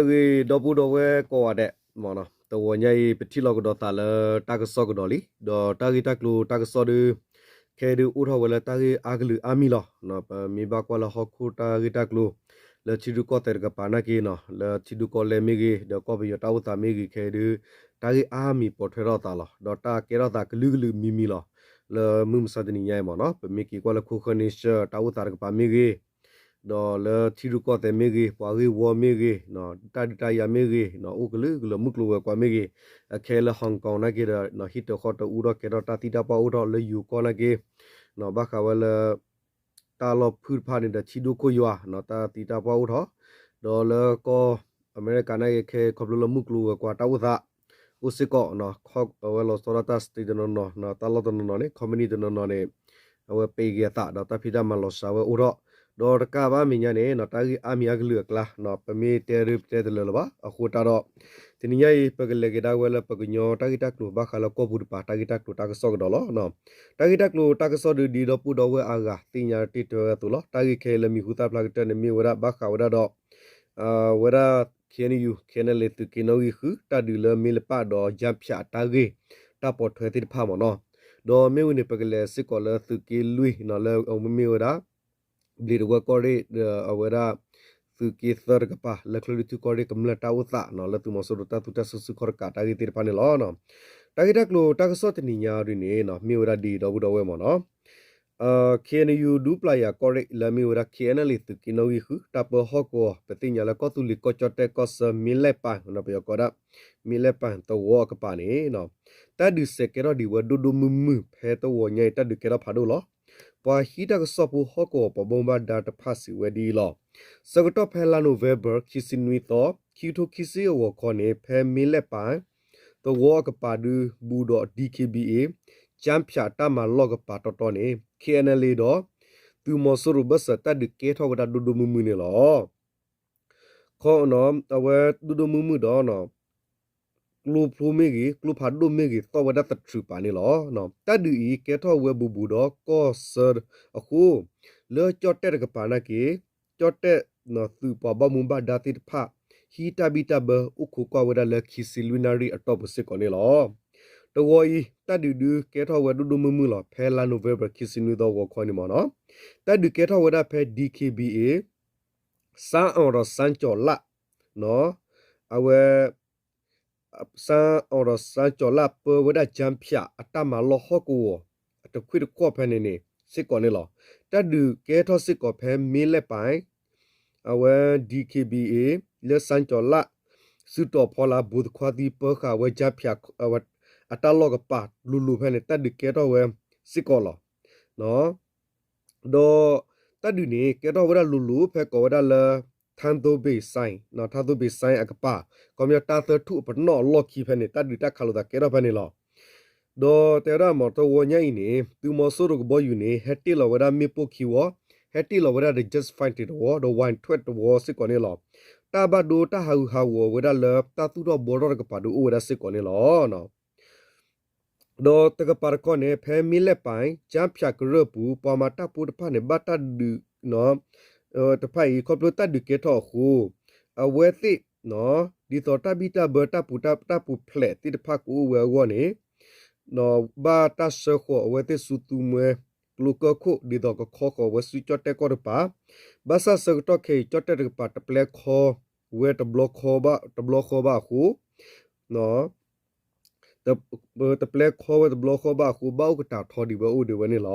ဂ့ၤ ဒီပုၢ်ဒီဝဲၢ်ကိးဂၤဒဲး, တဂီၤညါအံၤ ပထံၣ်လိာ်ကဒီးသးလၢတၢ်ကစီၣ်ကဒီးလံ, ဒီးတၢ်ဂ့ၢ်တၢ်ကျိၤတၢ်ကစီၣ်ဒီး ခဲအံၤဒုးအိၣ်ထီၣ်ဝဲလၢတၢ်ဂ့ၢ်အါကလုာ်အါမံၤလီၤ. ပမ့ၢ်ဘၣ်ကွၢ်လၢဟီၣ်ခိၣ်တၢ်ဂ့ၢ်တၢ်ကျိၤ လၢထံရူၢ်ကီၢ်သဲးတကပၤနာ်က့နီၤ, လၢထံဒိၣ်ကီၢ်လဲၢ်မ့ၢ်ဂ့ၤ ဒီးကီၢ်ပယီၤတၢ်အိၣ်သးမ့ၢ်ဂ့ၤ ခဲအံၤဒုး တၢ်ဂ့ၢ်အါမံၤပိာ်ထွဲထီၣ်သးလီၤ. ဒီးတၢ်ကဲထီၣ်သးကလုာ်ကလုာ်မံၤမံၤလီၤ. လၢမုၢ်မဆါတနံၤညါအံၤမ့ၢ်နီၤ, ပမ့ၢ်က့ၤကွၢ်လၢခိၣ်ဃၢန့ဆၢၣ် တၢ်အိၣ်သးတကပၤမ့ၢ်ဂ့ၤ ဒီးလၢထံရူၢ်ကီၢ်သဲးမ့ၢ်ဂ့ၤ ပှၤဂ့ၢ်ဝီမ့ၢ်ဂ့ၤ, တၢ်ဒုးတၢ်ယၤမ့ၢ်ဂ့ၤ အိၣ်ကလုာ်ကလုာ် မုၢ်ကျိၤဝဲၤကွာ်မ့ၢ်ဂ့ၤ, အခဲလၢ Hong Kong နာ်က့ဒီး ဟံၣ်တဃီတအူထီၣ် ကဲထီၣ်တၢ်သံတၢ်ပှၢ်အိၣ်ထီၣ် လၢယိၤကီၢ်နာ်က့ ဘၣ်ဃးဝဲလၢ တၢ်လီၢ်ဖုၣ်တဖၣ်န့ၣ်ဒီး ထံဒိၣ်ခိၣ်ယွၤ တၢ်သံတၢ်ပှၢ်အိၣ်ထီၣ်, ဒီးလၢကီၢ်အမဲရကၤနာ်က့ ခဲခီဖျိလၢမုၢ်ကျိၤဝဲၤကွာ်တၢ်အိၣ်သး အိၣ်စ့ၢ်ကီး အဝဲလီၤဆီဒၣ်တၢ် state တနီၤနီၤ တၢ်လီၢ်တနီၤနီၤန့ၣ် company တနီၤနီၤန့ၣ် အဝဲပံးက့ၤအသး ဒီးတၢ်ဖံးတၢ်မၤလီၤစှၤဝဲအိၣ်ထီၣ်, ဒီးတကးဘၣ်မဲာ်ညါန့ၣ် တၢ်ဂ့ၢ်အါမံၤအါကလုာ်အကျါ ပမ့ၢ်တဲဒုးပတဲတလၢာ်လၢၤဘၣ်. အဃိတၢ်ဒီး တနံၤညါအံၤ ပကလဲၤက့ၤဒၣ်ဝဲလၢပကညီတၢ်ဂ့ၢ်တၢ်ကျိၤ ဘၣ်ဃးလၢကီၢ်ပူၤတပၤ တၢ်ဂ့ၢ်တၢ်ကျိၤတၢ်ကစီၣ်ကဒီးလီၤ. တၢ်ဂ့ၢ်တၢ်ကျိၤတၢ်ကစီၣ်ဒုး ဒ်ဒီပုၢ်ဒီဝဲၢ်အဂၤသ့ၣ်ညါတ့ၢ်တၢ်ဝဲအသိးလီၤ. တၢ်ဂ့ၢ်ခဲအံၤလၢမံၤဟူသၣ်ဖျါကတၢၢ်န့ၣ် မ့ၢ်ဝဲဒၣ်ဘၣ်ဃးဝဲဒၣ်ဒီး ဝဲဒၣ် K N U K N L A သုးက့နီၣ်ဂံၢ်ဃု တၢ်ဒုးလၢမ့ၢ်လၢပၣ်ဒီး ကၠၢဖၠး တၢ်ဂ့ၢ် တၢ်ပိာ်ထွဲသ့ၣ်တဖၣ်မ့ၢ်နီၤ, ဒီးမ့ၢ်ဝံၤန့ၣ် ပကလဲၤစ့ၢ်ကီးလၢသုးက့လွံၢ်လၢမ့ၢ်ဝဲဒၣ် ဘျံးတဝဲၢ်ကီၢ်ရ့ၣ် ဒီးအဝဲဒၣ် သုးက့သၢတကပၤ လၢချၢၣ်လွံၢ်ထူၣ်ကီၢ်ရ့ၣ်ကမျၢၢ်တၢ်အိၣ်သး လၢသုးမီၤစိရိၤတၢ်သူတၢ်စုဆူၣ်ခီၣ်တကးတၢ်ဂ့ၢ်သ့ၣ်တဖၣ်န့ၣ်လီၤ. တၢ်ဂ့ၢ်တၢ်ကျိၤတၢ်ကစီၣ်တနံၤညါဒ်န့ၣ် မ့ၢ်ဝဲဒၣ်ဒ်အံၤဒီပုၢ်ဒီဝဲၢ်မ့ၢ်နီၤ K N U ဒူပျၢ်ယၤကီၢ်ရ့ၣ် လၢမ့ၢ်ဝဲဒၣ် K N L A သုးက့နီၣ်ဂံၢ်ဃု တၢ်ပၢဟီၣ်ကဝီၤ ပသ့ၣ်ညါလၢကီၢ်သူလ့ၤကီၢ်ကၠီၣ်တဲၣ်ကီၢ်ဆၢ မ့ၢ်လဲၣ်ပၣ် ပယီၤကိးဒၣ် မ့ၢ်လဲၣ်ပၣ်သဝီအကပၤန့ၣ် တၢ်ဒုးစဲးကဲထီၣ်ဒံးဝဲဒိၣ်ဒိၣ်မုၢ်မုၢ် ဖဲတဂီၤညါအံၤ တၢ်ဒုးကဲထီၣ်ဖးဒိၣ်လီၤ. ပှၤဟံးတၢ်ကစီၣ်ဖိဟီၣ်ကဝီၤပှၤဘၣ်မူဘၣ်ဒါတဖၣ်စံးဝဲဒ်အံၤလီၤ. ဆၢကတီၢ်ဖဲလါနိၣ်ဝ့ဘၢၣ် ခံဆံနွံသီ ခံကထိခံဆံအဂီၤခီန့ၣ် ဖဲမ့ၢ်လဲၣ်ပၣ် သဝီအကပၤဒုးဘူးဒီး D K B A ကၠၢဖၠးတၢ်မၤလီၢ်ကပၤတီတီန့ၣ် K N L A ဒီး သုးမီၤစိရိၤဘၢၣ်စၢၤ တၢ်ဒုးကဲထီၣ်ဝဲဒၣ်ဒိၣ်ဒိၣ်မုၢ်မုၢ်န့ၣ်လီၤ. ခီ အဝဲဒိၣ်ဒိၣ်မုၢ်မုၢ်ဒီး ကျိဖိမ့ၢ်ဂ့ၤ ကျိဖးဒိၣ်မ့ၢ်ဂ့ၤ သီၣ်ဝဲဒၣ်သထြုးပာ်န့ၣ်လီၤ. တၢ်ဒုးအံၤကဲထီၣ်ဝဲဘူးဘူးဒီးကီၢ်ဆၢအဃိ လၢကၠီၣ်တဲၣ်တကပၤနာ်က့ ကၠီၣ်တဲၣ်သုးပှၤဘၣ်မူဘၣ်ဒါသ့ၣ်တဖၣ် ဟံးတၢ်ဘံၣ်တၢ်ဘၢအိၣ်ခိးကွၢ်ဝဲဒၣ်လၢခံဆံလွံၢ်နၣ်ရံၣ်အတီၢ်ပူၤစ့ၢ်ကီးန့ၣ်လီၤ. တဂီၤအံၤ တၢ်ဒုးဒုးကဲထီၣ်ဝဲဒိၣ်ဒိၣ်မုၢ်မုၢ်လီၤ. ဖဲလါနိၣ်ဝ့ဘၢၣ် ခံဆံနွံသီဂီၤခီန့ၣ်မ့ၢ်နီၤ တၢ်ဒုးကဲထီၣ်ဝဲဒၣ်ဖဲ D K B A စၣ်အီၤဒီးစၣ်ကၠီၤလၣ် အဝဲ စၣ်အီၤဒီးစၣ်ကၠီၤလၣ် ပၢဝဲဒၣ်ကၠၢဖၠးအတၢ်မၤလီၢ်ဟီၣ်ကဝီၤ အတခွံၣ်တကွီၢ်ဖဲန့ၣ်န့ၣ် စ့ၢ်ကီးန့ၣ်လီၤ. တၢ်ဒုးကဲထီၣ်စ့ၢ်ကီးဖဲမ့ၢ်လဲၣ်ပၣ် အဝဲ D K B A လၢစၣ်ကၠီၤလၣ် စုတီၤဖီလာ် ဘူးသခွါသံ ပၢဃာ်ဝဲကၠၢဖၠး အတၢ်လီၢ်ကပၤလိၤလိၤဖဲန့ၣ် တၢ်ဒုးကဲထီၣ်ဝဲစ့ၢ်ကီးလီၤ. ဒီးတၢ်ဒုးန့ၣ် ကဲထီၣ်ဝဲဒၣ်လိၤလိၤ ဖဲကိးဝဲဒၣ်လၢ ထၣ်သိဘ့ၣ်စဲၣ် ထၣ်သိဘ့ၣ်စဲၣ်အကပၤ ခီပညီတၢ်သၢထူၣ်အပနီၣ်အလီၢ်ခံဖဲန့ၣ် တၢ်ဒုးတၢ်ခးလိာ်သးကဲထီၣ်ဖဲန့ၣ်လီၤ. ဒီးတဲဝဲဒၣ်မ့ၢ်တဂီၤညါအံၤန့ၣ် သုးမီၤစိရိၤကဘီယူၤန့ၣ် ဟဲတ့ၢ်လီၤဝဲဒၣ်မ့ၣ်ပိၢ်ခံဝီ ဟဲတ့ၢ်လီၤဝဲဒၣ်ဒီး Jet Fighter တဝီ ဒီး Y twelve တဝီစ့ၢ်ကီးန့ၣ်လီၤ. တၢ်ဘၣ်ဒိတၢ်ဟးဂူာ်ဟးဂီၤဝဲဒၣ်လၢတၢ်သူၣ်ထီၣ်ဘှီထီၣ်တကပၤဒုးအိၣ်ဝဲဒၣ်စ့ၢ်ကီးန့ၣ်လီၤ. ဒီးတကပၤတခီန့ၣ် ဖဲမ့ၢ်လဲၣ်ပၣ် ကၠၢဖၠးကရၢၢ်ပူၤ ပှၤမၤတၢ်ဖိတဖၣ်န့ၣ် ဘၣ်တၢ်ဒုး တဖၣ်အံၤ ခီဖျိတၢ်ဒုးကဲထီၣ်အဃိ အဝဲသ့ၣ် ဒ်သိးတၢ်ဘံၣ်တၢ်ဘၢ တၢ်ပူၤတၢ်ပူၤဖျဲးသ့ၣ်တဖၣ်ကအိၣ်ဝဲအဂီၢ်န့ၣ် ဘၣ်တၢ်ဆှၢဃီၤအဝဲသ့ၣ်ဆူသူမှဲကျိကၢၢ်ခိၣ် ဒ်သိးကခီဃီၤဝဲဆူကၠီၣ်တဲၣ်ကီၢ်တကပၤ, ဘၣ်ဆၣ်ဆၢကတီၢ်ခဲအံၤ ကၠီၣ်တဲၣ်တကပၤ တပျဲခီဝဲတဘျီဃီဘၣ်အဃိ တပျဲခီဝဲတဘျီဃီဘၣ်အဃိ ဘၣ်အိၣ်ကတၢ်ထီဒံးဝဲအိၣ်ဒံးဝဲန့ၣ်လီၤ.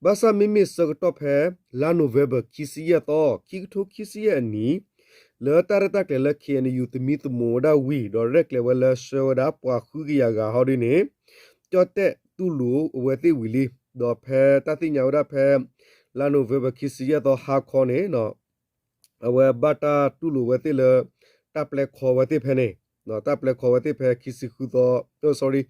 ဘၣ်ဆၣ်မ့မ့ၢ်ဆၢကတီၢ်ဖဲ လါနိၣ်ဝ့ဘၢၣ် ခံဆံယဲၢ်သီ ခံကထိခံဆံယဲၢ်အနံၣ် လၢတၢ်ရဲၣ်တၢ်ကျဲၤလၢ K N U သမံသမိးဝဲဒၣ်ဝံၤ ဒီးရဲၣ်ကျဲၤဝဲလၢဆှၢဝဲဒၣ်ပှၤဃုကယၤဂၤဟီဒ်န့ၣ် ကၠီၣ်တဲၣ်တူၢ်လိာ်အဝဲသ့ၣ်ဝံၤလံ. ဒီးဖဲတၢ်သ့ၣ်ညါဝဲဒၣ်ဖဲ လါနိၣ်ဝ့ဘၢၣ် ခံဆံယဲၢ်သီဟါခီန့ၣ် အဝဲဘၣ်တၢ်တူၢ်လိာ်ဝဲသ့ၣ်လၢ တၢ်ပျဲခီဝဲသ့ၣ်ဖဲန့ၣ် တၢ်ပျဲခီဝဲသ့ၣ်ဖဲခံဆံဃုသီ sorry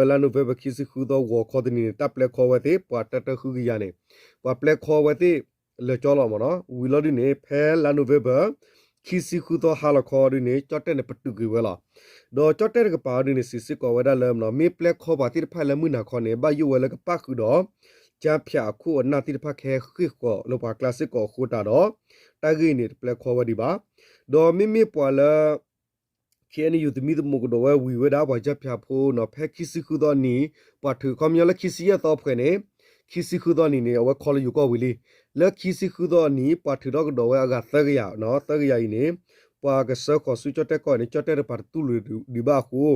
လါနိၣ်ဝ့ဘၢၣ် ခံဆံဃုသီဂီၤခီတနံၤန့ၣ် တၢ်ပျဲခီဝဲသ့ၣ် ပှၤတၢတၢဃုကယၤန့ၣ် ပှၤပျဲခီဝဲသ့ၣ် လၢာ်ကၠီလီၤမ့ၢ်နီၤ. ဝံၤလီၤဒ်န့ၣ် ဖဲလါနိၣ်ဝ့ဘၢၣ် ခံဆံဃုသီဟါလီၤခီဒ်န့ၣ် ကၠီၣ်တဲၣ်န့ၣ် ပတုာ်က့ၤဝဲလီၤ. ဒီးကၠီၣ်တဲၣ်တကပၤဒ်န့ၣ် စံးစ့ၢ်ကီးဝဲဒၣ်လၢ မ့ၢ်ပျဲခီပှၤသ့ၣ်တဖၣ်လၢမုၢ်နၤခီန့ၣ် ဘၣ်ယိၣ်ဝဲလၢကပၣ်ဃုာ်ဒီး ကၠၢဖၠးအခိၣ်အနၢ်သ့ၣ်တဖၣ်ကဟဲဃ့ၢ်ဃီၤလၢပှၤကျါစ့ၢ်ကီးအဃိတၢ်ဒီး တၢ်ဂ့ၢ်န့ၣ်တပျဲခီဝဲဒံးဘၣ်. ဒီးမ့မ့ၢ်ပှၤလၢ ခ့ၣ်အဲၣ်ယူၣ် သမံသမိးကဒီးဝဲဝံၤဝဲဒၣ်ပှၤယါဖၠၣ်ဖိနီၤ ဖဲခံဆံဃုသီနံၤ ပှၤထုးခီပညီလၢခံဆံယဲၢ်သီဖဲန့ၣ် ခံဆံဃုသီနံၤန့ၣ် အဝဲခီလၢယိၤကီၢ်ဝံၤလံ. လၢခံဆံဃုသီနံၤ ပှၤထုးထီၣ်ကဒီးဝဲအဂၤသၢကယၤနီၤ သၢကယၤအံၤန့ၣ် ပှၤကဆှၢဃီၤဆူကၠီၣ်တဲၣ်ကီၢ်အံၤန့ၣ် ကၠီၣ်တဲၣ်တပၤတတူၢ်လိာ်ဒံးဘၣ်အဃိ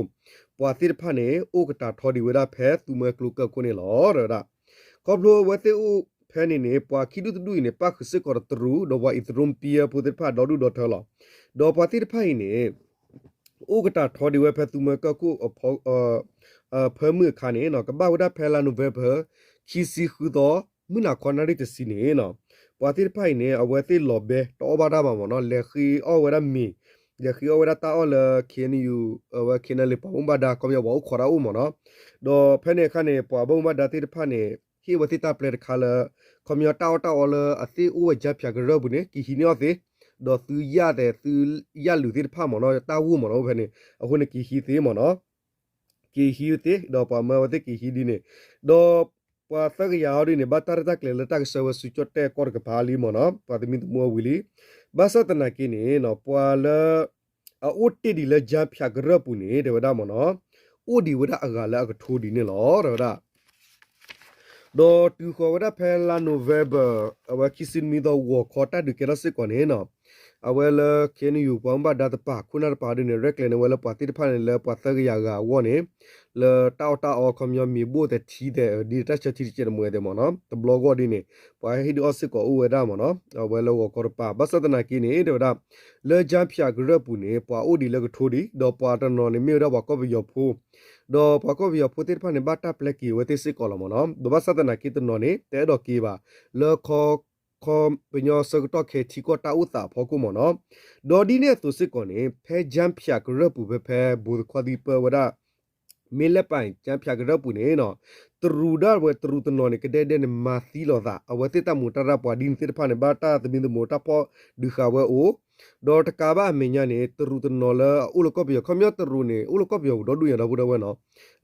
ပှၤသ့ၣ်တဖၣ်န့ၣ် အိၣ်ကတၢၢ်ထီဒံးဝဲဒၣ်ဖဲသူမွဲကျိကၢၢ်ခိၣ်န့ၣ်လီၤ တဲဝဲဒၣ်. ခီဖျိအဝဲသ့ၣ်အိၣ်ဖဲန့ၣ်န့ၣ် ပှၤခံဒူၣ်တဒူၣ်အံၤန့ၣ် ပၣ်ဃုာ်စ့ၢ်ကီးဒီးတရူး ဒီးပှၤအံၣ်သရူးပံယၢဖိသ့ၣ်တဖၣ်ဒီဒူၣ်ဒီထၢလီၤ. ဒီးပှၤသ့ၣ်တဖၣ်အံၤန့ၣ် အိၣ်ကတၢၢ်ထီဒံးဝဲဖဲသူမွဲကၢၢ်ခိၣ် ဖၢမုၢ်အခါန့ၣ် ကဘၣ်ဝဲဒၣ်ဖဲလါနိၣ်ဝ့ဘၢၣ် ခံဆံဃုသီ မုၢ်နၤခီနၣ်ရံၣ်တဆံန့ၣ် ပှၤသ့ၣ်တဖၣ်အံၤန့ၣ် အဝဲသ့ၣ်လီၤဘဲတအီၣ်ဘၣ်တၢ်ဘၣ်မ့ၢ်နီၤ လဲၤဃ့အီၣ်ဝဲဒၣ်မ့ၤ လဲၤဃ့အီၣ်ဝဲဒၣ်တၢ်အီၣ်လၢ ခ့ၣ်အဲၣ်ယူၣ် အဝဲ ခ့ၣ်အဲၣ်ယူၣ် ပှၤဘၣ်မူဘၣ်ဒါ ခီပညီပှၤအိၣ်ခိးတၢ်အိၣ်မ့ၢ်နီၤ. ဒီးဖဲန့ၣ်အခါန့ၣ် ပှၤဘၣ်မူဘၣ်ဒါသ့ၣ်တဖၣ်န့ၣ် ဟ့ၣ်ဝဲသ့ၣ်တၢ်ပျဲတခါလၢ ခီပညီတၢ်အီၣ်တၢ်အီလၢအသ့ၣ်အိၣ်ဝဲယါဖၠၣ်ကရၢၢ်ပူၤန့ၣ် က့ၤဟံးန့ၢ်အီၣ်သ့, ဒီးသုယၣ်သဲးသုယၣ်လုာ်သ့ၣ်တဖၣ်မ့ၢ်နီၤ တၢ်ဂိၢ်မ့ၢ်နီၤ အိၣ်ဖဲန့ၣ် အဃိန့ၣ်က့ၤဟံးသ့မ့ၢ်နီၤ က့ၤဟံးသ့ ဒီးပှၤမၢဝဲသ့ၣ်က့ၤဟံးဒ်န့ၣ်, ဒီးပှၤသၢကယၤအီၤဒ်န့ၣ် ဘၣ်တၢ်ရဲၣ်တၢ်ကျဲၤလၢတၢ်ကဆှၢဝဲဆူကၠီၣ်တဲၣ်ကီၢ်တကပၤလံမ့ၢ်နီၤ ပှၤသမံသမိးဝံၤလံ. ဘၣ်ဆၣ်သနာ်က့န့ၣ် ပှၤလၢ အအိၣ်တ့ၢ်ဒံးလၢယါဖၠၣ်ကရၢၢ်ပူၤန့ၣ် တဲဝဲဒၣ်မ့ၢ်နီၤ အိၣ်ဒံးဝဲဒၣ်အဂၤလၢအကထိဒ်န့ၣ်လီၤ တဲဝဲဒၣ်. ဒီးတုၤဃီၤဝဲဒၣ်ဖဲလါနိၣ်ဝ့ဘၢၣ် အဝဲခံဆံနွံသီဂီၤခီတၢ်ဒုးကဲထီၣ်စ့ၢ်ကီးန့ၣ်နီၤ, အဝဲလၢ ခ့ၣ်အဲၣ်ယူၣ် ပှၤဘၣ်မူဘၣ်ဒါတပၤ ခိၣ်နၢ်တပၤဒ်န့ၣ် ရဲၣ်ကျဲၤန့ၢ်ဝဲလၢပှၤသ့ၣ်တဖၣ်န့ၣ် လၢပှၤသၢကယၤအဂၤအဂီၢ်န့ၣ် လၢတၢ်အီၣ်တၢ်အီခီပညီမ့ၤဘိၣ်သဲးထံသဲး ဒ်တၢ်ဆၢထံတစဲးတမှဲၤသဲးမ့ၢ်နီၤ တဘျီဂီၢ်ဒ်န့ၣ် ပှၤဟ့ၣ်ဒုးအီၣ်စ့ၢ်ကီးအိၣ်ဝဲဒၣ်မ့ၢ်နီၤ အဝဲလၢဂီၤခီတပၤ ဘၣ်ဆၣ်သနာ်က့န့ၣ် တဲဝဲဒၣ် လၢယါဖၠၣ်ကရၢၢ်ပူၤန့ၣ် ပှၤအိၣ်ဒံးလၢကထိဒံး ဒီးပှၤတနီၤန့ၣ်မ့ၢ်ဝဲဒၣ်ပှၤကီၢ်ပယီၤဖိ ဒီးပှၤကီၢ်ပယီၤဖိသ့ၣ်တဖၣ်န့ၣ် ဘၣ်တၢ်ပျဲက့ၤဝဲသ့ၣ်စ့ၢ်ကီးလီၤမ့ၢ်နီၤ ဒီးဘၣ်ဆၣ်သနာ်က့တနီၤန့ၣ် တအဲၣ်ဒိးက့ၤဘၣ် လၢခီ ခီပညီဆၢကတီၢ်ခဲအံၤထံကီၢ်တၢ်အိၣ်သးအဖီခိၣ်မ့ၢ်နီၤ ဒီးဒ်န့ၣ်အသိးစ့ၢ်ကီးန့ၣ် ဖဲယါဖၠၣ်ကရၢၢ်ပူၤဖဲဖဲ ဘူးသခွါသံပၢဝဲဒၣ် မ့ၢ်လဲၣ်ပၢ် ယါဖၠၣ်ကရၢၢ်ပူၤန့ၣ်နီၤ တရူးဒၣ်ဝဲတရူးတနီၤန့ၣ် ကဒဲဒဲန့ၣ် မၤသံလိာ်သး အဝဲသ့ၣ်တၢ်မူးတၢ်ရၢ်ပှၤဒ်န့ၣ်သ့ၣ်တဖၣ်န့ၣ် ဘၣ်တၢ်သမံသမိးတၢ်ဖီၣ်ဒုးဃာ်ဝဲအိၣ် ဒီးတကးဘၣ်အမဲာ်ညါန့ၣ် တရူးတနီၤလၢအအိၣ်လၢကီၢ်ပယီၤ ခီပညီတရူးန့ၣ် အိၣ်လၢကီၢ်ပယီၤပူၤဒီဒူၣ်ညါဒီပုၢ်ဒီဝဲၢ်နီၤ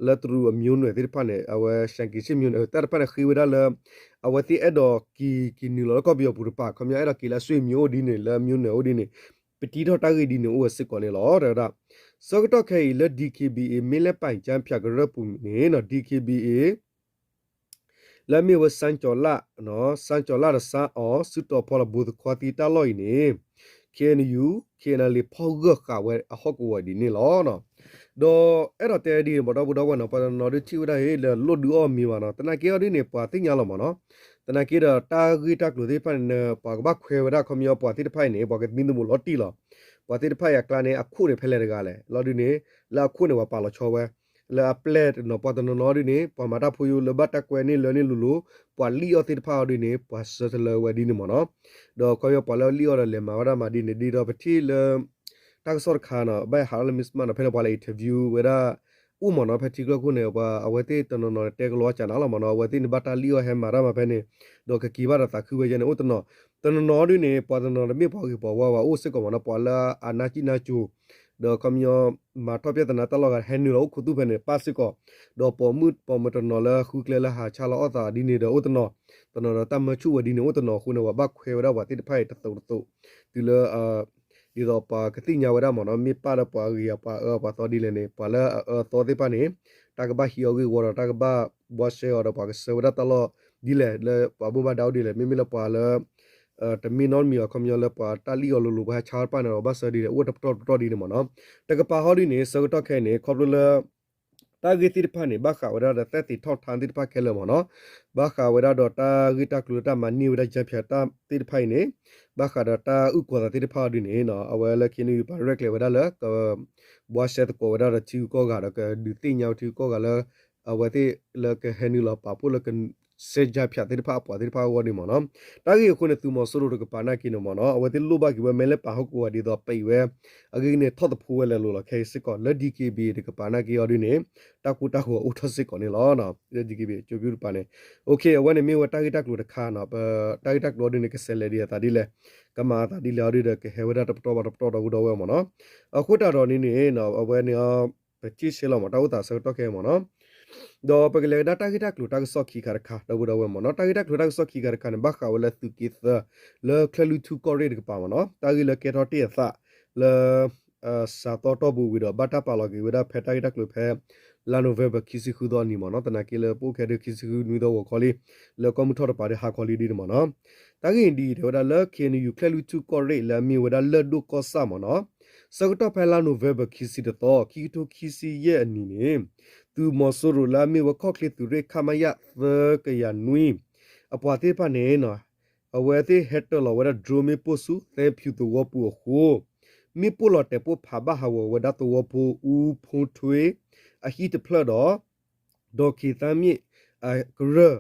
လၢတရူးအမျိုးနွယ်သ့ၣ်တဖၣ်န့ၣ် အဝဲ ရှန်ကီရှ့မျိုးနွယ် တၢ်တဖၣ်န့ၣ်ဃ့ဝဲဒၣ်လၢ အဝဲသ့ၣ်အဲၣ်ဒိးက့ၤက့ၤနုာ်လီၤလၢကီၢ်ပယီၤပူၤတပၤ ခီပညီအဲၣ်ဒိးက့ၤလၢအဆွေမျိုးအိၣ်ဒ်န့ၣ် လၢအမျိုးနွယ်အိၣ်ဒ်န့ၣ် ပတံထီၣ်တၢ်ဂ့ၢ်ဒ်န့ၣ်အိၣ်ဝဲစ့ၢ်ကီးန့ၣ်လီၤ တဲဝဲဒၣ်. ဆၢကတီၢ်ခဲအံၤလၢ DKBA မ့ၢ်လဲၣ်ပၢ် ယါဖၠၣ်ကရၢၢ်ပူၤန့ၣ်နီၤ DKBA လၢအမ့ၢ်ဝဲ စၣ်ကၠီၤလၣ် စၣ်ကၠီၤလၣ်ဒီးစၣ်အီၤ စုတီၤဖီလီၤ ဘူးသခွါသံတၢ်လီၢ်အံၤန့ၣ် ခ့ၣ်အဲၣ်ယူၣ် ခ့ၣ်အဲၣ်ယူၣ် ဖီၣ်ဂၢၢ်ဃာ်ဝဲအဟီၣ်ကဝီၤဒ်န့ၣ်လီၤ. ဒီးအဲၣ်ဒိးတဲဒ်န့ၣ် ဒီပုၢ်ဒီဝဲၢ်နီၤ ပှၤတနီၤဒုးထံၣ်ဝဲဒၣ်ဟ့ၣ်လၢလိၣ်ဒုးအီၣ်မ့ၤဘၣ်နီၤ သနာ်က့အီၤဒ်န့ၣ် ပှၤသ့ၣ်ညါလီၤမ့ၢ်နီၤ သနာ်က့ဒီးတၢ်ဂ့ၢ်တၢ်ကျိၤသ့ၣ်တဖၣ်န့ၣ် ပှၤကဘၣ်ခွဲးဝဲဒၣ်ခီပညီပှၤသ့ၣ်တဖၣ်အံၤန့ၣ် ပှၤကသမံသမိးလီၤတံၢ်လီၤ. ပှၤသ့ၣ်တဖၣ်အံၤအကျါန့ၣ် အခိၣ်န့ၣ်ဖဲလဲၣ်တဂၤလဲၣ် လီၤဒုးန့ၣ် လၢအခိၣ်န့ၣ်ပှၤပာ်လီၤဆီဝဲ လၢအပျဲၢ်တနီၤ ပှၤတနီၤနီၤဒ်န့ၣ် ပှၤမၤတၢ်ဖိယိလၢဘၣ်တၢ်ကွဲန့ၢ်လၢန့ၣ်လိၤလိၤ ပှၤလံၣ်အီၣ်သ့ၣ်တဖၣ်အီၤဒ်န့ၣ် ပှၤဆှၢတလၢဝဲဒ်န့ၣ်မ့ၢ်နီၤ ဒီးခီပညီပှၤလၢလံၣ်အီၣ်ဒီးလဲၤမၤဝဲဒၣ်မၤဒ်န့ၣ် ဒ်ဒီးပထံၣ်လၢ တၢ်ကစီၣ်တခါနီၤ ဘၣ်ဟးထီၣ်လၢ Mizzima နီၤ ဖဲန့ၣ်ပှၤလဲၤ interview ဝဲဒၣ် အိၣ်မ့ၢ်နီၤ ဖဲထံကျိခိၣ်န့ၣ် ပှၤအဝဲသ့ၣ်တနီၤနီၤတဲကလီၤအကၢ်နၤလီၤမ့ၢ်နီၤ အဝဲသ့ၣ်န့ၣ်ဘၣ်တၢ်လံၣ်အီၣ်ဟဲမၤတၢ်မၤဖဲန့ၣ် ဒီးကက့ၤဘၣ်ဒီးသးခုဝဲယဲန့ၣ် အိၣ်တနီၤ တနီၤနီၤဒ်န့ၣ် ပှၤတနီၤတမ့ၢ်ပှၤဂ့ၤပှၤဝါဘၣ်အိၣ်စ့ၢ်ကီးမ့ၢ်နီၤ ပှၤလၢအနါစံၣ်နါစိၤ ဒီးခီပညီ မၤထီၣ်ပြဿနာတၢ်လီၢ်ဂၤ ဟဲနုာ်လီၤအိၣ်ခူသူၣ်ဖဲန့ၣ် ပၣ်စ့ၢ်ကီး ဒီးပိာ်မုၣ်ပိာ်မၢၤတနီၤလၢဃုကျဲလၢဟးဆါလီၤအီၣ်သးဒ်န့ၣ်ဒီးအိၣ်တနီၤ တနီၤဒီးတၢ်မၢဆူၣ်ဝဲဒ်န့ၣ်အိၣ်တနီၤအဃိန့ၣ် ပှၤဘၣ်ခွဲးဝဲဒၣ်ပှၤသ့ၣ်တဖၣ်အံၤတသိးတသိး တုၤလၢ ဒ်သိးပှၤကသ့ၣ်ညါဝဲဒၣ်မ့ၢ်နီၤ မ့ၢ်ပၣ်လၢပှၤဂ့ၤပှၤအၢပှၤသီဒ်လဲၣ်န့ၣ် ပှၤလၢအအၢအသီသ့ၣ်တဖၣ်န့ၣ် တၢ်ကဘၣ်ဟံးအီၤဂ့ၢ်ဝီဒီးတၢ်ကဘၣ်ဘှါရှဲအီၤဒီးပှၤကဆှၢဝဲဒၣ်တၢ်လီၢ်ဒ်လဲၣ် လၢပှၤဘၣ်မူဘၣ်ဒါအိၣ်ဒ်လဲၣ် မ့မ့ၢ်လၢပှၤလၢ တမ့ၢ်နီတမံၤအီၤ ခီပညီလၢပှၤတၢ်လံၣ်အီၤလိၤလိၤ ပှၤဟဲဆါတဖၣ်န့ၣ်ဒီး ဘၣ်ဆၢဒ်လဲၣ် အိၣ်တပတီၢ်တပတီၢ်ဒ်န့ၣ်မ့ၢ်နီၤ. တကပၤဟီဒ်န့ၣ် ဆၢကတီၢ်ခဲအံၤန့ၣ် ခီဖျိလၢ တၢ်ဂ့ၢ်သ့ၣ်တဖၣ်န့ၣ် ဘၣ်ဃးဝဲဒၣ်ဒီးသက်သေထူၣ်ထါသ့ၣ်တဖၣ်ခဲလၢာ်မ့ၢ်နီၤ. ဘၣ်ဃးဝဲဒၣ်ဒီးတၢ်ဂ့ၢ်တၢ်ကျိၤလၢတၢ်မၤန့ၢ်ဝဲဒၣ် ယါဖၠၣ်တၢ်သ့ၣ်တဖၣ်အံၤန့ၣ် ဘၣ်ဃးဒီးတၢ်အုၣ်ကီၤသးသ့ၣ်တဖၣ်အီၤဒ်န့ၣ် အဝဲလၢခံန့ၣ် ပှၤရဲၣ်ကျဲၤဝဲဒၣ်လၢ က ဘှါရှဲသကိးဝဲဒၣ်ဒီးထံဂုၤကီၢ်ဂၤဒီး ကဒုးသ့ၣ်ညါဝဲထံဂုၤကီၢ်ဂၤလၢ အဝဲသ့ၣ်လၢကဟဲနုာ်လီၤပာ်ဖှိၣ်လၢက စဲယါဖၠၣ်သ့ၣ်တဖၣ်အပှၤသ့ၣ်တဖၣ်အဂီၢ်ဒ်န့ၣ်မ့ၢ်နီၤ. တၢ်ဂ့ၢ်အဃိန့ၣ် သုးမီၤစိရိၤတကပၤနာ်က့န့ၣ်မ့ၢ်နီၤ အဝဲသ့ၣ်လိၣ်ဘၣ်က့ၤဝဲမဲာ်လဲၣ်ပာ်ဟီၣ်ကဝီၤဒ်သိးပံးဝဲ အဂ့ၢ်န့ၣ် ထီၣ်သဖှိဝဲလဲၤလိာ်လီၤခဲအံၤစ့ၢ်ကီး လၢ DKBA တကပၤနာ်က့အီၤဒ်န့ၣ် တၢ်ကိၢ်တၢ်ဂီၤအိၣ်ထီၣ်စ့ၢ်ကီးန့ၣ်လီၤ. လၢ DKBA ကၠိပူတပၤန့ၣ် အဝဲန့ၣ်မ့ၢ်ဝဲတၢ်ဂ့ၢ်တၢ်ကျိၤတခါနီၤ ပတၢ်ဂ့ၢ်တၢ်ကျိၤအီၤဒ်န့ၣ် ကဆဲးလဲၤဒံးအသးဒ်လဲၣ် ကမၤအသးဒ်လဲၣ်အီၤဒ်ဒီး ကဟဲဝဲဒၣ်တပတီၢ်ဘၣ်တပတီၢ်ဒီပုၢ်ဒီဝဲၢ်မ့ၢ်နီၤ. အဃိသတးဒီးန့ၣ်န့ၣ် အဝဲန့ၣ် ပထံၣ်ဆဲးလီၤမ့ၢ် တၢ်အိၣ်သးဆၢကတီၢ်ခဲအံၤမ့ၢ်နီၤ. ဒီးပကလဲၤကဒါတၢ်ဂ့ၢ်တၢ်ကျိၤတၢ်ကစီၣ်ခံခါတခါ ဒီပုၢ်ဒီဝဲၢ်မ့ၢ်နီၤ. တၢ်ဂ့ၢ်တၢ်ကျိၤတၢ်ကစီၣ်ခံခါတခါန့ၣ် ဘၣ်ဃးဝဲလၢသုးက့သၢ လၢချၢၣ်လွံၢ်ထူၣ်ကီၢ်ရ့ၣ်တကပၤမ့ၢ်နီၤ. တၢ်ဂ့ၢ်လၢကဲထီၣ်တ့ၢ်အသး လၢ စှၤသီတီၢ်ပူၤဝံၤဒီး ဘၣ်တၢ်ပာ်လီၤက့ၤဝဲဒၣ်ဖဲတၢ်ဂ့ၢ်တၢ်ကျိၤဖဲ လါ November ခံဆံဃုသီအနံၤမ့ၢ်နီၤ, သနာ်က့လၢပအိၣ်ခဲဒုးခံဆံဃုနွံသီဂီၤခီလံ, လၢကီၢ်မုၢ်ထီၣ်တပၤဒီးဟါခီလံဒ်န့ၣ်မ့ၢ်နီၤ. တၢ်ဂ့ၢ်အံၤဒ်အံၤ တဲဝဲဒၣ်လၢ ခ့ၣ်အဲၣ်ယူၣ် ချဲၣ်လွံၢ်ထူၣ်ကီၢ်ရ့ၣ် လၢအမ့ၢ်ဝဲဒၣ်လၢၢ်ဒိၣ်ကီၢ်ဆၣ်မ့ၢ်နီၤ, ဆၢကတီၢ်ဖဲလါ November ခံဆံတသီ ခံကထိခံဆံယဲၢ်အနံၤန့ၣ် သုးမီၤစိရိၤလၢအမ့ၢ်ဝဲခီၣ်ချ့သုးရ့ၣ် ခမရ သၢကယၤနွံ အပှၤသ့ၣ်တဖၣ်န့ၣ် အဝဲသ့ၣ်ဟဲတၢၤလီၤဝဲဒၣ် drone မ့ၣ်ပိၢ်ဆူ သဲဖၠူသဝီပူၤအဃိ မ့ၣ်ပိၢ်လီၤတဲာ်ပိၢ်ဖးဘၣ်ဟးဂီၤဝဲဒၣ်သဝီဖိ အူဖိထွ့ အဟံၣ်တဖျၢၣ်ဒီး ဒီးခ့သၣ်မ့ၣ် အကရၢၢ်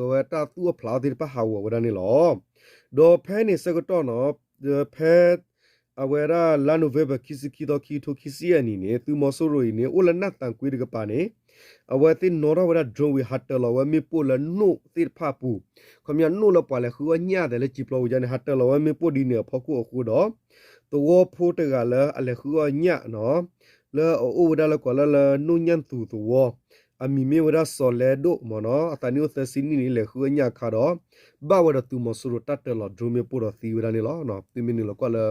ဝဲတၢ်သူၣ်အီၣ်ဖျးအီၣ်သ့ၣ်တဖၣ်ဟးဂီၤဝဲဒၣ်န့ၣ်လီၤ. ဒီးဖဲန့ၣ်ဆၢကတီၢ်နီၤ ဖဲ အဝဲဒၣ်လါ November ခံဆံခံသီ ခံကထိခံဆံယဲၢ်အနံၤန့ၣ် သုးမီၤစိရိၤအံၤန့ၣ် အိၣ်လၢနၢ်သးကွ့တကပၤန့ၣ် အဝဲသ့ၣ်နီၣ်ထီၣ်ဝဲဒၣ် drone ဝံၤ ဟးတၢၤလီၤဝဲမ့ၣ်ပိၢ်လၢနိၣ်သ့ၣ်တဖၣ်အပူၤ, ခီပညီနိၣ်လၢပှၤလဲၤဃုအီၣ်ညၣ်သဲးလၢစံာ်ပျီဝံၤန့ၣ် ဟးတၢၤလီၤဝဲမ့ၣ်ပိၢ်ဒ်န့ၣ်အဖီခိၣ်အဃိဒီး သဝီဖိတဂၤလၢအလဲၤဃုအီၣ်ညၣ်နီၤ လၢအအိၣ်ဝဲဒၣ်လၢကိးလၢလၢနိၣ်ညၣ်သူသဝီ အမံၤမ့ၢ်ဝဲဒၣ်စီၤလဲဒိၣ်မ့ၢ်နီၤ အသးနံၣ်အိၣ်သၢဆံနံၣ်န့ၣ် လဲၤဃုအီၣ်ညၣ်အခါဒီး ဘၣ်ဝဲဒီးသုးမီၤစိရိၤတၢ်တၢၤလီၤ drone မ့ၣ်ပိၢ်ဒီးသံဝဲဒၣ်န့ၣ်လီၤ. သုမ့ၢ်နုာ်လီၤကွၢ်လၢ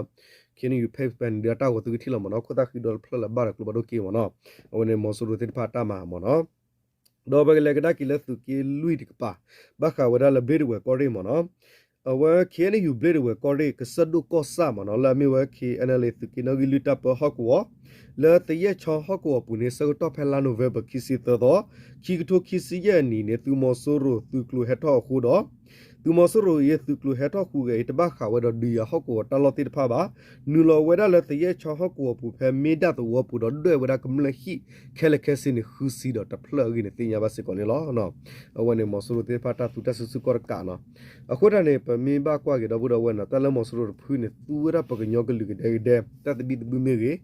ခ့ၣ်အဲၣ်ယူၣ် page ဖဲန့ၣ်ဒီး တၢ်ဂီၤသုကထံၣ်လီၤမ့ၢ်နီၤ ခိၣ်သၣ်ဃံဒီတဖျၢၣ်လၢဘၣ်ဒီးကျိဖးဒိၣ်က့မ့ၢ်နီၤ အဝဲန့ၣ်မီၤစိရိၤသ့ၣ်တဖၣ်တၢ်မၤမ့ၢ်နီၤ ဒီးပကလဲၤကဒါက့ၤလၢသုးက့လွံၢ်တကပၤ ဘၣ်ဃးဝဲဒၣ်လၢဘျ့ဒဝဲၢ်ကီၢ်ရ့ၣ်မ့ၢ်နီၤ အဝဲ ခ့ၣ်အဲၣ်ယူၣ် ဘျ့ဒဝဲၢ်ကီၢ်ရ့ၣ် ကစၢၢ်ဒိၣ်ကီၢ်ဆၣ်မ့ၢ်နီၤ လၢအမ့ၢ်ဝဲ ခ့ၣ်အဲၣ်အဲလ်အ့ သုးက့နီၣ်ဂံၢ်လွံၢ်တၢ်ပၢဟီၣ်ကဝီၤ လၢသယဲၣ်ချီဟီၣ်ကဝီၤပူၤန့ၣ် ဆၢကတီၢ်ဖဲလါ November ခံဆံသၢသီ ခံကထိခံဆံယဲၢ်အနံၤန့ၣ် သုးမီၤစိရိၤသုးကျိၤဟဲထီၣ်အဃိဒီး သုးမီၤစိရိၤအံၤ သုးကျိၤဟဲထီၣ်ဃုဂၤအံၤ တဘၣ်ဃးဝဲဒီးဒုးယၤဟီၣ်ကဝီၤတၢ်လီၢ်သ့ၣ်တဖၣ်ဘၣ်. နုာ်လီၤဝဲဒၣ်လၢသယဲၣ်ချီဟီၣ်ကဝီၤပူၤဖဲမ့ၢ်ဒၣ်သဝီပူၤဒီးဒွဲၣ်ဝဲဒၣ်ကမျၢၢ်ဟံၣ်ခဲလၢာ်ခဲဆ့န့ၣ် ဃုဆံဒီးတဖျၢၣ်အဂ့ၢ်န့ၣ် သ့ၣ်ညါဘၣ်စ့ၢ်ကီးန့ၣ်လီၤ. အဝဲန့ၣ်မီၤစိရိၤသ့ၣ်တဖၣ်တၢ်သူတၢ်စုဆူၣ်ကီၢ်တကးနီၤ. အဃိတၢ်န့ၣ် ပမ့ၢ်ဘၣ်ကွၢ်က့ၤဒီပုၢ်ဒီဝဲၢ်နီၤ တၢ်လၢမီၤစိရိၤတဖုန့ၣ် သူဝဲဒၣ်ပှၤကညီကလုာ်ကဒဲကဒဲ တၢ်သဘံၣ်သဘုၣ်မ့ၢ်ဂ့ၤ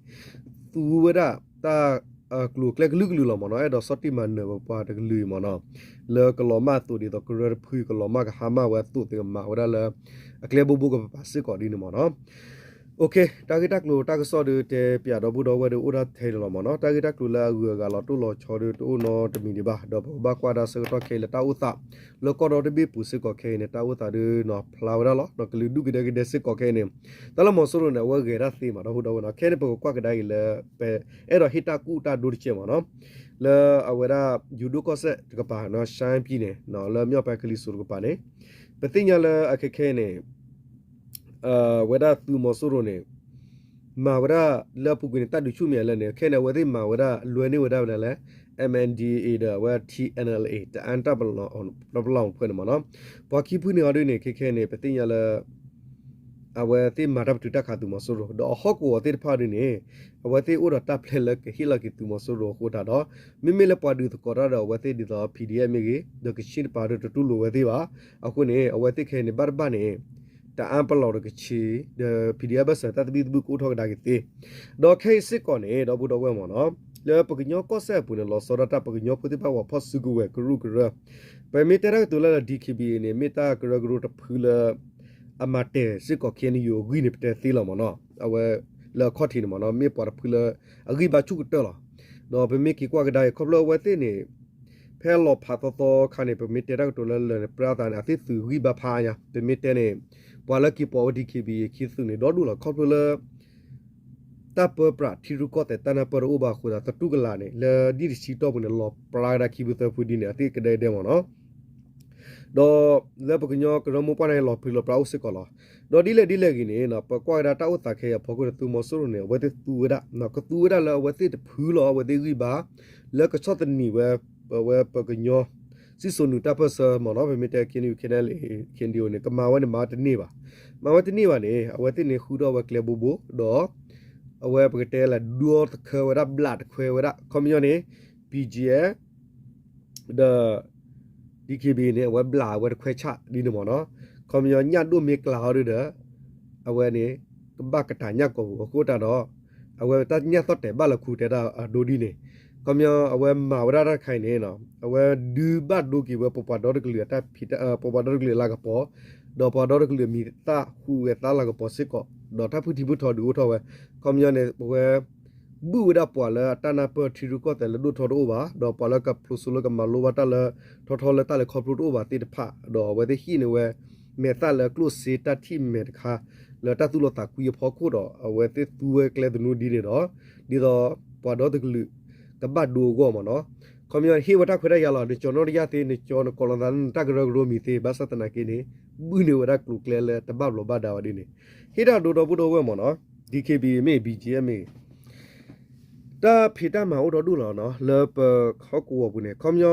သူဝဲဒၣ်တၢ် ကျိၤအကျဲကလုာ်ကလုာ်လီၤမ့ၢ်နီၤ အဲၣ်ဒိးဆီၣ်တံၢ်မၤနၢၤပပှၤတကလုာ်အံၤမ့ၢ်နီၤ လၢကလီၤမၢ်အသိးဒ်သိးကရၢတဖုအံၤ ကလီၤမၢ်ကဟါမၢ်ဝဲအသိးသ့ၣ်ကမၤဝဲဒၣ်လၢ အကျဲဘိဘိကပၤစ့ၢ်ကီးဒ်န့ၣ်မ့ၢ်နီၤ. တၢ်ဂ့ၢ်တၢ်ကျိၤတၢ်ကစီၣ်ဒီးတဲပၠးဒီပုၢ်ဒီဝဲၢ်ဒီးအိၣ်ဒၣ်ထဲန့ၣ်လီၤမ့ၢ်နီၤ. တၢ်ဂ့ၢ်တၢ်ကျိၤလၢအဂုၤအဂၤလီၤတိၢ်လီၤဆီဒီးတအိၣ်နီတမံၤဒံးဘၣ် ဒီးပကဘၣ်ကွၢ်ဒၣ်ဆၢကတီၢ်ခဲအံၤလၢတၢ်အိၣ်သး လၢကီၢ်ဒီတဘ့ၣ်ပူၤစ့ၢ်ကီးခဲအံၤန့ၣ် တၢ်အိၣ်သးဒုးနီၤဖျါဝဲဒၣ်လီၤ. ကလုာ်ဒူၣ်ကဒဲကဒဲစ့ၢ်ကီးခဲအံၤန့ၣ် တၢ်လၢမီၤစိရိၤန့ၣ် အဝဲဂဲၤတၢ်သ့မး ဒီပုၢ်ဒီဝဲၢ်နီၤ. ခဲအံၤန့ၣ် ပကကွၢ်ကဒါအံၤလၢ ပအဲၣ်ဒိးဟ့ၣ်တၢ်ကူၣ်တၢ်ဒိတကဲးမ့ၢ်နီၤ လၢအဝဲဒၣ် ယူၤဒိၣ်ကီၢ်စဲၣ်တကပၤနီၤ ရှမ်းပြည်နယ် လၢ မြောက်ပိုင်း ကလံၤစိးတကပၤန့ၣ် ပသ့ၣ်ညါလၢအခဲခဲအံၤန့ၣ် ဝဲဒၣ်သုးမီၤစိရိၤန့ၣ် မၤဝဲဒၣ်လၢအပူၤကွံာ်န့ၣ် တၢ်ဒုးဆူၣ်မံၤအလၢန့ၣ် ခဲအံၤန့ၣ် အဝဲသ့ၣ်မၤဝဲဒၣ် လဲန့ၢ်ဝဲဒၣ်ဝဲဒၣ်လၢ MNDAA ဒီးအဝဲ TNLA တအၣ်တၢ်ပလီၢ် တပလီၢ်ဖဲန့ၣ်မ့ၢ်နီၤ. ပှၤခံဖုန့ၣ်အီၤဒ်န့ၣ် ခဲခဲအံၤန့ၣ် ပသ့ၣ်ညါလၢ အဝဲသ့ၣ်မၤတၢ်ပတုာ်တၢ်ခးသုးမီၤစိရိၤ ဒီးအဟီၣ်ကဝီၤသ့ၣ်တဖၣ်ဒ်န့ၣ် အဝဲသ့ၣ်အိၣ်ဒီးတၢ်ပျဲလၢကဟ့ၣ်လီၤက့ၤသုးမီၤစိရိၤအဃိတၢ်ဒီး မ့မ့ၢ်လၢပှၤဒုးသကိးတၢ်ဒီးအဝဲသ့ၣ်ဒ်သိး PDF မ့ၢ်ဂ့ၤ ဒီးကချ့ၣ်တပၤဒီးတတူၢ်လိာ်ဝဲသ့ၣ်ဘၣ်. အဃိန့ၣ် အဝဲသ့ၣ်ခဲအံၤန့ၣ် ဘၣ်တဘၣ်န့ၣ် တအၣ်ပလီၢ်ဒီးကချ့ၣ် ဒီး PDF ဘၢၣ်စၢၤတၢ်သဘံၣ်သဘုၣ်ကအိၣ်ထီၣ်ကဒါက့ၤသ့. ဒီးခဲအံၤစ့ၢ်ကီးန့ၣ် ဒီပုၢ်ဒီဝဲၢ်မ့ၢ်နီၤ လၢပကညီကီၢ်စဲၣ်အပူၤန့ၣ် လီၤဆီဒၣ်တၢ်ပကညီဖိသ့ၣ်တဖၣ်ပှၤဖီၣ်စုကဝဲၤကရူၢ်ကရၢ ပမ့ၢ်တဲတၢ်ကတိၤလၢလၢ DKBA န့ၣ် မ့ၢ်တၢ်ကရၢကရိတဖုလၢ အမၤတဲာ်စ့ၢ်ကီး KNU အဂံၢ်န့ၣ် ပတဲသ့လီၤမ့ၢ်နီၤ. အဝဲလၢအခီၣ်ထံးန့ၣ်မ့ၢ်နီၤ မ့ၢ်ပှၤတဖုလၢအဂံၢ်ဘါဆူၣ်ကတၢၢ်လီၤ. ဒီးပမ့ၢ်က့ၤကွၢ်ကဒါအံၤ ခီဖျိအဝဲသ့ၣ်န့ၣ် ဖဲလီၤဖးသီသီခါန့ၣ် ပမ့ၢ်တဲတၢ်ကတိၤလၢလၢန့ၣ် ပြၢသးန့ၣ် အသ့ၣ်သုးဂံၢ်ဘါဖးညါ ပမ့ၢ်တဲန့ၣ် ပှၤလၢက့ၤပိာ်ဝဲ DKBA ခံသုးန့ၣ် ဒီဒူၣ်လီၤ ခီဖျိလၢ တၢ်ပၢပြးထံရူၢ်ကီၢ်သဲးတၢ်နၢ်ပၢၢ်တအိၣ်ဘၣ်အဃိသတး သတူၢ်ကလာ်န့ၣ် လၢဒ်တဆံတီၢ်ပူၤန့ၣ် လီၤပြါကဒါခံဖုသၢဖုဒ်န့ၣ် အသ့ၣ်ကဒဲကဒဲမ့ၢ်နီၤ. ဒီးလၢပကညီကရၢမိၢ်ပှၢ်န့ၣ် လီၤပြံလီၤပြါအိၣ်စ့ၢ်ကီးလီၤ. ဒီးဒ်လဲၣ်ဒ်လဲၣ်ဂ့ၤန့ၣ် ပကွၢ်ကဒါတၢ်အိၣ်သးခဲအံၤအဖီခိၣ်န့ၣ် သုးမီၤစိရိၤန့ၣ် အဝဲသ့ၣ်သူဝဲဒၣ် ကသူဝဲဒၣ်လၢအဝဲသ့ၣ်တဖုလီၤ အဝဲသ့ၣ်ဂံၢ်ဘါ လၢကဆီၣ်သနံးဝဲ ပဝဲပကညီ စံၣ်စိၤနုာ်တၢ်ပၢၢ်ဆၢမ့ၢ်နီၤ ပမ့ၢ်တဲ KNU KNLA KNDO န့ၣ် ကမၤဝဲန့ၣ် မၤဝဲတန့ၢ်ဘၣ်. မၤဝဲတန့ၢ်ဘၣ်န့ၣ် အဝဲသ့ၣ်န့ၣ်ဃုထီၣ်ဝဲကျဲဘိဘိ ဒီး အဝဲပကတဲလၢဒွီတခၢဝဲဒၣ် ဘျးတခွဲဝဲဒၣ် ခီပညီန့ၣ် BGF ဒီး DKBA န့ၣ် အဝဲဘျးဝဲတခွဲဆၣ်ဒ်န့ၣ်မ့ၢ်နီၤ. ခီပညီညၣ်ဒိၣ်မ့ၢ်ကျါအီၤဒီး အဝဲန့ၣ် ကဘၣ်ကတၢ်ညၣ်ကိာ်ပူၤအဃိတၢ်ဒီး အဝဲတၢ်ညၣ်သီၣ်တဲာ်ဘၣ်လၢခူတဲဒၣ်အဒိဒ်န့ၣ် ခီပညီအဝဲမၤဝဲဒၣ်တၢ်တခါအံၤန့ၣ် အဝဲဒုးဘၣ်ဒိက့ၤဝဲပပှၤဒီတကလုာ်အတၢ်ဖံး ပပှၤဒီတကလုာ်အလၤကပီၤ ဒီးပှၤဒီတကလုာ်အမံၤသၣ်ဟူးဂဲၤသါလၤကပီၤစ့ၢ်ကီး ဒီးတၢ်ဖုထံဖုထီဒုးအိၣ်ထီၣ်ဝဲ ခီပညီန့ၣ် ပဝဲ ဘုၣ်ဝဲဒၣ်ပှၤလၢအတၢ်နၢ်ပၢၢ်ထံရူၢ်ကီၢ်သဲးလၢဒိၣ်ထီတအိၣ်ဘၣ် ဒီးပှၤလၢကဖျိးစိလၢကမၤလိဘၣ်တၢ်လၢထီထီလၢတၢ်လဲၤခီဖျိတအိၣ်ဘၣ်သ့ၣ်တဖၣ် ဒီးအဝဲသ့ၣ်ဟံးန့ၢ်ဝဲ မဲာ်သၣ်လၢကျိၣ်စ့တၢ်ထံၣ်မဲာ်တခါ လၢတၢ်သူၣ်လီသးကွံအဖီခိၣ်ဒီး အဝဲသ့ၣ်သူဝဲကျဲသနူဒ်န့ၣ်ဒီး ဒ်သိးပှၤဒီတကလုာ် ကဘၣ်ဒိအဂီၢ်မ့ၢ်နီၤ. ခီပညီဟ့ၣ်ဝဲတၢ်ခွဲးတၢ်ယာ်လီၤ. နကၠီၤနီၣ်တယၢ်သ့, နကၠီၤနကိးလီၤသးလၢနတၢ်ကရၢကရိမံၤသ့, ဘၣ်ဆၣ်သနာ်က့န့ၣ် ဘုၣ်န့ၢ်ဝဲဒၣ်ကျိၤကျဲလၢတဘၣ်ဘျီးဘၣ်ဒါဝဲဒ်န့ၣ် ဟ့ၣ်တၢ်ဒိဒီပုၢ်ဒီဝဲၢ်မ့ၢ်နီၤ. ဒံၣ်ခ့ၣ် ဘံၣ်မ့ၢ် ဘံၣ်ကၠံမ့ၢ် တၢ်ဖံးတၢ်မၤအိၣ်ဒီဒူၣ်လီၤနီၤ လၢပဟီၣ်ကဝီၤပူၤန့ၣ် ခီပညီ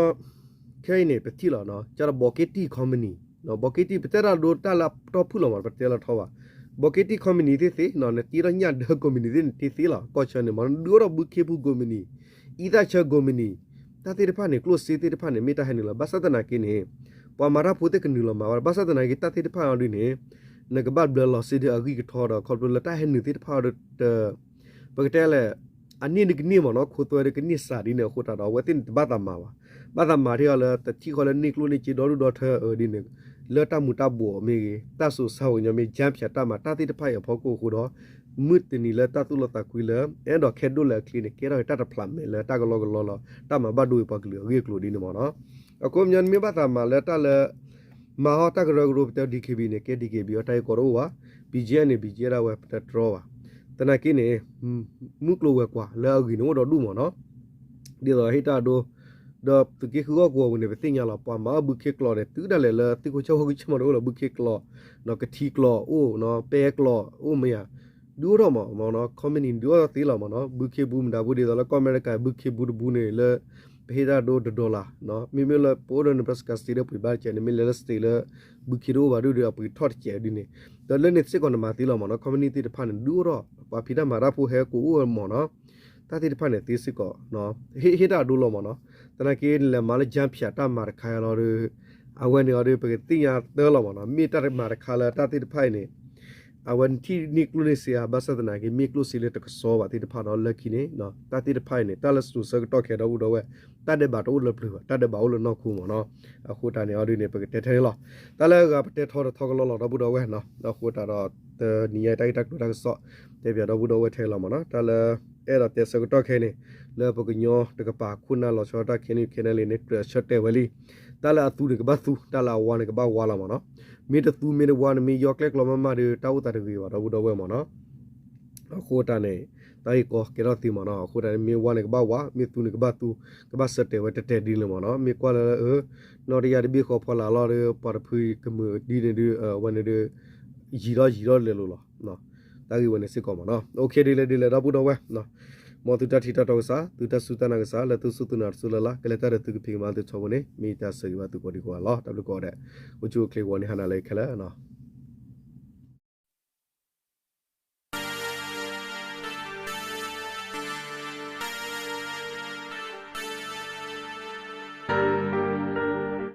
ခဲအံၤန့ၣ် ပထံၣ်လီၤနီၤ ကဒီးဘီးက့တံၢ် company, ဘီးက့တံၢ် ပတဲတၢ်ဒိတၢ်လၢတီၢ်ဖုၣ်လီၤမး ပတဲလီၤထီဘၣ်. ဘီးက့တံၢ် company သ့ၣ်သ့နီၤ နတ့ထီၣ်ညၣ်ဒၢ company သ့ၣ်နတ့သ့လီၤ. ကီၢ်ဆၢန့ၣ်မ့ၢ် ဒုးအိၣ်ထီၣ်ဘုခ့ပူၤ company, အံသၣ်ဆၢ company တၢ်သ့ၣ်တဖၣ်န့ၣ် ကျိၣ်စ့သ့ၣ်တဖၣ်န့ၣ် မ့ၢ်တၢ်ဟဲနုာ်လီၤ. ဘၣ်ဆၣ်သနာ်က့န့ၣ် ပှၤမၤတၢ်ဖိသ့ၣ်ကနုာ်လီၤမၤဝဲ ဘၣ်ဆၣ်သနာ်က့ တၢ်သ့ၣ်တဖၣ်အီၤဒ်န့ၣ် နကဘၣ်ဘျၢလီၤစ့ဒီးအဂံၢ်ကထီဒီး ခီဖျိလၢတၢ်ဟဲနုာ်သ့ၣ်တဖၣ်အီၤဒီး ပကတဲလဲၣ် အန့ၢ်ဒုးကန့ၢ်မ့ၢ်နီၤ ခိသွဲဒုးကန့ၢ်စးဒ်န့ၣ်အဃိသတးဒီး အဝဲသ့ၣ်န့ၣ်တဘၣ်သးမၤဘၣ်. ဘၣ်သးမၤထံၣ်အီၤလၢတထံၣ်ဃီလၢန့ၢ်ကျိၣ်န့ၢ်စ့ဒီဒူၣ်ဒီထၢအဒ်န့ၣ် လၢတၢ်မူၤတၢ်ဘှီးမ့ၢ်ဂ့ၤ တၢ်စိၤဆါဝဲညီမ့ၢ် ကၠၢဖၠးတၢ်မၤတၢ်သ့ၣ်တဖၣ်အံၤအဖီခိၣ်အဃိဒီး မုၢ်တနံၤလၢတၢ်သူၣ်လီသးကွံလၢ အဲၣ်ဒိးခဲဒိၣ်လဲၣ်အချ့န့ၣ် ကဲထီၣ်က့ၤတၢ်တဖျးမဲာ်လၢတၢ်ကလီကလီလီၤ တၢ်မၤဘၣ်ဒိဝဲပှၤကလုာ်အဂ့ၢ်အကျိၤဒ်န့ၣ်မ့ၢ်နီၤ. အဃိမ့ၢ်န့ၣ်မ့ၢ်ဘၣ်သးမၤလၢတၢ်လၢ မၤဟီၣ်တၢ်ကရၢကရိပတဲ ဒံၣ်ခ့ၣ်ဘံၣ်န့ၣ် ကဲ ဒံၣ်ခ့ၣ်ဘံၣ် အီၤတၢ်ဂ့ၢ်ကီတအိၣ်ဘၣ်, ဘံၣ်ကၠံန့ၣ် ဘံၣ်ကၠံဒၣ်ဝဲပတတြီဘၣ်. သနာ်က့န့ၣ် မုၢ်ကျိၤဝဲၤကွာ်လၢအဂ့ၤန့ၣ်အိၣ်ဒီဒူၣ်မ့ၢ်နီၤ ဒ်သိးဟ့ၣ်တၢ်ဒိ ဒီးသုးက့ဃုဟီၣ်ကဝီၤပူၤန့ၣ် ပသ့ၣ်ညါလီၤ ပှၤမၤအီၣ်ဘုခ့ကျိာ်န့ၣ် တုၤဒၣ်လဲာ်လၢသ့ၣ်ခိၣ်ဆၣ်ဝါဂံၢ်ဆၣ်မီၤတအိၣ်လီၤ ဘုခ့ကျိာ်, ကထံကျိာ်အိၣ်, ပဲကျိာ်အိၣ်မ့ၢ်ဧါ, ဒုးအိၣ်ထီၣ်မ့ၢ်နီၤ company ဒုးအိၣ်ထီၣ်သ့လီၤမ့ၢ်နီၤ ဘုခ့ဘူးမတၤဘူးဒ်သိးလၢကီၢ်အမဲရကၤ ဘုခ့ဘူးတဘူးန့ၣ်လၢ ပဟ့ၣ်တၢ်ဒိတဒီလၢ်, မ့မ့ၢ်လၢပအိၣ်ဒီး Nebraska state ဒီးပှ့ၤဘၣ်တကဲးန့ၣ် မ့ၢ်လဲၤလၢ state လၢ ဘုခ့တအိၣ်ဘၣ်ဒုးဒီးအပှ့ၤထီၣ်တကဲးဒ်န့ၣ်, ဒီးလၢန့ၣ်စ့ၢ်ကီးနမၤသ့လီၤမ့ၢ်နီၤ company သ့ၣ်တဖၣ်န့ၣ် ဒုးအိၣ်ထီၣ် ပှၤဖံးတၢ်မၤတၢ်ဖိဟဲကအိၣ်မ့ၢ်နီၤ တၢ်သ့ၣ်တဖၣ်န့ၣ်သ့စ့ၢ်ကီး ဟ့ၣ်တၢ်ဒိလီၤမ့ၢ်နီၤ. သနာ်က့နလဲၤမၤလၢ ကၠၢဖၠးတၢ်မၤတခါအံၤလီၤဒီး အဝဲန့ၣ်အီၤဒီး ပကသ့ၣ်ညါတၢ်လီၤမ့ၢ်နီၤ မ့ၢ်တၢ်မၤတခါလၢတၢ်သ့ၣ်တဖၣ်အံၤန့ၣ် အဝဲနထံၣ်န့ၢ်ကျိၣ်န့ၢ်စ့ဧါ ဘၣ်ဆၣ်သနာ်က့ မ့ၢ်ကျိၣ်စ့လၢတကစီဘၣ်သ့ၣ်တဖၣ်ဒီး လၢခံန့ၣ် တၢ်သ့ၣ်တဖၣ်အံၤန့ၣ် တၢ်လၢစိၤဆၢကတီၢ်ခဲဒီပုၢ်ဒီဝဲၢ် တၢ်ဒဲးဘးတအိၣ်လၢပျၢၤဘၣ် တၢ်ဒဲးဘးအိၣ်လၢနီၢ်ခိမ့ၢ်နီၤ. အဃိတၢ်န့ၣ်အီၤဒ်န့ၣ် ပကတဲထဲန့ၣ်လီၤ. တၢ်လၢအဂၤပတဲထီတထီကလီလီၤဒီပုၢ်ဒီဝဲၢ်နီၤ. အဃိတၢ်ဒီး တနံၤညါအံၤတၢ်ဂ့ၢ်တၢ်ကျိၤတၢ်ကစီၣ် တဲပၠးဒီပုၢ်ဒီဝဲၢ်ထဲလီၤမ့ၢ်နီၤ. တၢ်လၢ အဲၣ်ဒိးတဲဆၢကတီၢ်ခဲအံၤန့ၣ် လၢပကညီတကပၤခိၣ်နၢ်လီၤဆီဒၣ်တၢ် ခဲနံၣ်ခဲနၢ်လံန့ၣ် ကြၢးဆၢတဲာ်ဝဲလံ. တၢ်လၢအသူန့ၣ်ကဘၣ်သူ တၢ်လၢအဝါန့ၣ်ကဘၣ်ဝါလီၤမ့ၢ်နီၤ. မ့ၢ်တသူမ့ၢ်တဝါန့ၣ် မ့ၢ်ယီကျဲၣ်ကျီမးမးဒီး တၢ်အိၣ်သးတဂ့ၤဘၣ်ဒီပုၢ်ဒီဝဲၢ်မ့ၢ်နီၤ. အဃိတၢ်န့ၣ် တၢ်ဂ့ၢ်ကီကဲထီၣ်သ့မ့ၢ်နီၤ. အဃိတၢ်န့ၣ် မ့ၢ်ဝါန့ၣ်ကဘၣ်ဝါ မ့ၢ်သူန့ၣ်ကဘၣ်သူ ကဘၣ်ဆၢတဲာ်ဝဲတဲတဲဒ်န့ၣ်မ့ၢ်နီၤ. မ့ၢ်ကွၢ်လၢ နီၢ်တယၢ်တဘ့ၣ်ဃီဖီလာ်လီၤဒီး ပှၤတဖုကမုာ်ဒ်န့ၣ်ဒီး အဝဲန့ၣ်ဒီး ယံာ်ထီၣ်ယံာ်ထီၣ်လဲၤလိၤလီၤ. တၢ်ဂ့ၢ်ဝဲန့ၣ်စ့ၢ်ကီးမ့ၢ်နီၤ. အိၣ်ခ့ဒ်လဲၣ်ဒ်လဲၣ်ဒီပုၢ်ဒီဝဲၢ် မ်သုတၢ်ထံၣ်တၢ်တီကစၢ် သုတၢ်စူၢ်တၢ်နာ်ကစၢ် လၢသုစူၢ်သုနာ်တစူၢ်လၢ်လၢ် ကလဲၤတၢ်ဒီးသုကဖံးကမၤသုထီဘိန့ၣ် မ့ၢ်တၢ်ဆၢဂ့ၤဘၣ်သုကိးဒံကိးဂၤလီၤ. တၢ်ဘျုးကိးဂၤဒဲး အိၣ်ဆူၣ်အိၣ်ချ့ဂီၤန့ၢ်ဟါနၤလၢခဲလၢာ်